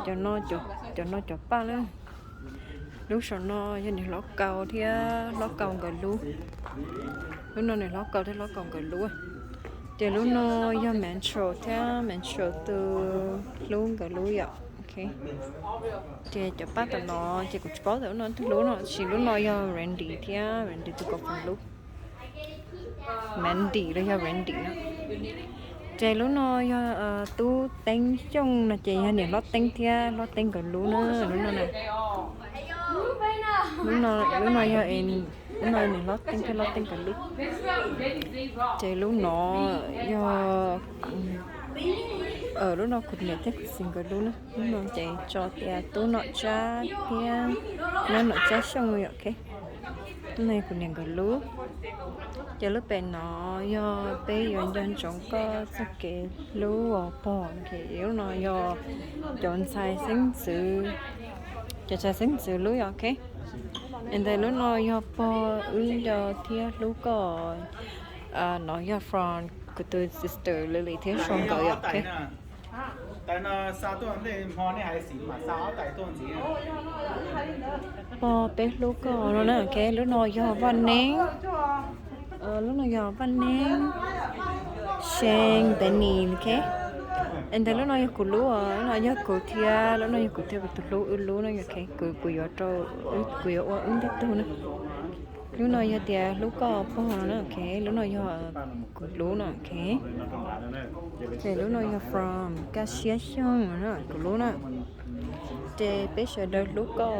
Cov no, cov no cov paj na. Lub saum no yog niam hlob Kaus thiab hlob Kaus nkawd lub. Lub no niam hlob Kaus thiab hlob Kaus nkawd lub. Ces lub no yog Mantrel thiab Mantrel tus hlub nkawd lub yom. Ces cov paj tom no ces kuv tsis paub tias lub no twg hlub no, tab sis lub no yog Randy thiab Randy tus koom foom lub. Mandy los yog Randy no. Ces lub no yog Tub Teeb Xyooj no ces yog niam hlob Teeb thiab hlob Teeb nkawd lub na, lub no na. Lub no yog, lub no niam hlob Teeb thiab hlob Teeb nkawd lub. Ces lub no yog, lub no kuv niam thiab kuv txiv nkawd lub na. Lub no ces tso tias Tub Nom Tsab thiab Nyab Nom Tsab Xyooj yom, ok. Lub no kuv niam nkawd lub. Ces lub pem no yog peb yuav nco ntsoov koj txoj kev hlub uas pog, lub no yog cov ntxhais xeeb ntxwv, cov ntxhais xeeb ntxwv lub yom, ok. And then lub no yog pog wb nco thiab hlub koj, no yog from kuv tus sister Lily thiab Sean nkawd yom, ok. Pog peb hlub koj no na, ok. Lub no yog Vaj Neeb, lub no yog Vaj Neeb, Shane, Benny, ok. And then lub no yog kuv lub, lub no yog kuv thiab, lub no yog kuv thiab kuv tus hlub wb lub na, ok. Kuv, kuv yuav rau, kuv yuav ua wb ntiag tug na. Lub no yog tias hlub koj pog no na, ok. Lub no yog kuv lub na, ok. Ces lub no yog from Kaj Siab Xyooj na, kuv lub na. Ces peb sawv daws hlub koj,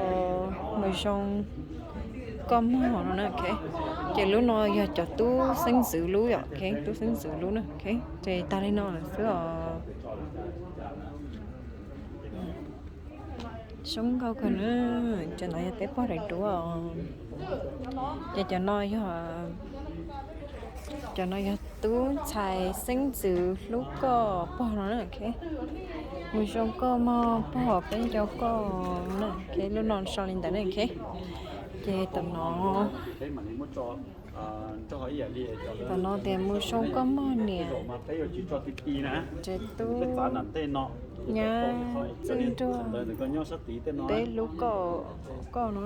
mus zoo, koj mog no na, ok. Ces lub no yog cov tub xeeb ntxwv lub yom, ok, tub xeeb ntxwv lub na, ok. Ces tag li no lawm xwb os. Zoo nkauj kawg na. Cov no yog peb pog daim duab. Ces cov no yog, cov no yog tub ntxhais xeeb ntxwv hlub koj pog no na, ok. Mus zoo koj mog pog, peb nco koj na, ok. Lub no sau li ntawd na, ok. Ces tom no, tom no tias mus zoo koj mog niam, tsev tub, nyab txwj nruag, peb hlub koj, koj no.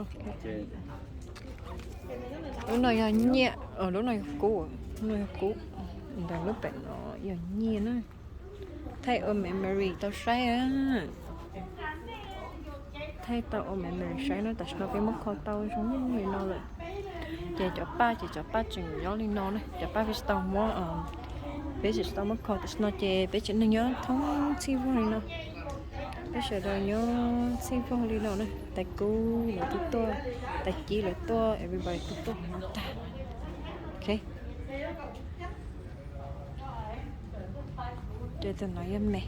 Lub no yog nyiaj, lub no yog kub, lub no yog kub. Ntawm lub pem no yog nyiaj na. Thaij ua memory tau saib. Thaij tau ua memory saib na, tam sim no peb muab kho tau zoo li no lawm. Ces cov paj, ces cov paj tseem nyob li no na, cov paj peb tsis tau muab, peb tsis tau muab kho, tam sim no ces peb tsev neeg nyob thoob txhij vog li no. Peb sawv daws nyob txhij vog li no na, tais kub lawv twb tuaj, tais ci lawv tuaj, everybody twb tuaj no tag. Ok. Ces tus no yog me,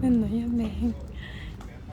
tus no yog me.